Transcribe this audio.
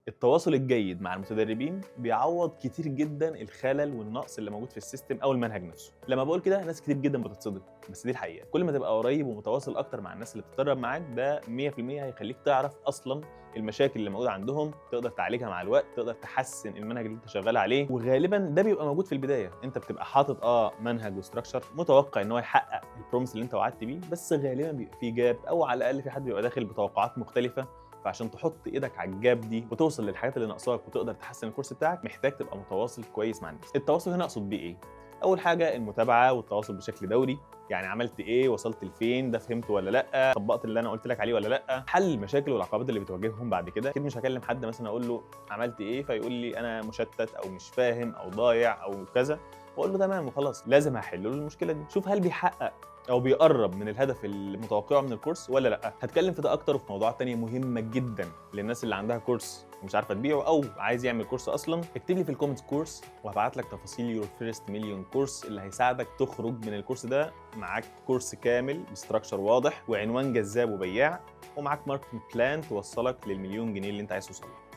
التواصل الجيد مع المتدربين بيعوض كتير جدا الخلل والنقص اللي موجود في ال system او المنهج نفسه. لما بقول كده ناس كتير جدا بتتصدم، بس دي الحقيقه. كل ما تبقى قريب ومتواصل اكتر مع الناس اللي بتتدرب معاك، ده 100% هيخليك تعرف اصلا المشاكل اللي موجودة عندهم، تقدر تعالجها مع الوقت، تقدر تحسن المنهج اللي انت شغال عليه. وغالبا ده بيبقى موجود في البدايه، انت بتبقى حاطط منهج و structure متوقع ان هو يحقق ال promise اللي انت وعدت بيه، بس غالبا بيبقى فيه gap، او على الاقل في حد بيبقى داخل بتوقعات مختلفه. فعشان تحط ايدك على ال gap دي وتوصل للحاجات اللي ناقصاك وتقدر تحسن الكورس بتاعك، محتاج تبقى متواصل كويس مع الناس. التواصل هنا اقصد بيه ايه؟ اول حاجة المتابعة والتواصل بشكل دوري، يعني عملت ايه، وصلت لفين، ده فهمته ولا لا، طبقت اللي انا قلت لك عليه ولا لا، حل المشاكل والعقبات اللي بتواجههم بعد كده. اكيد مش هكلم حد مثلا اقول له عملت ايه فيقول لي انا مشتت او مش فاهم او ضايع او كذا، واقول له تمام وخلاص. لازم هحل له المشكلة دي، شوف هل بيحقق او بيقرب من الهدف المتوقعة من الكورس ولا لا. هتكلم في ده اكتر وفي موضوعات تانية مهمة جدا للناس اللي عندها كورس ومش عارفه تبيعه او عايز يعمل كورس اصلا. اكتب لي في ال comments كورس وهبعت لك تفاصيل your first million course اللي هيساعدك تخرج من الكورس ده معاك كورس كامل ب structure واضح وعنوان جذاب وبياع، ومعاك marketing plan توصلك للمليون جنيه اللي انت عايز توصل له.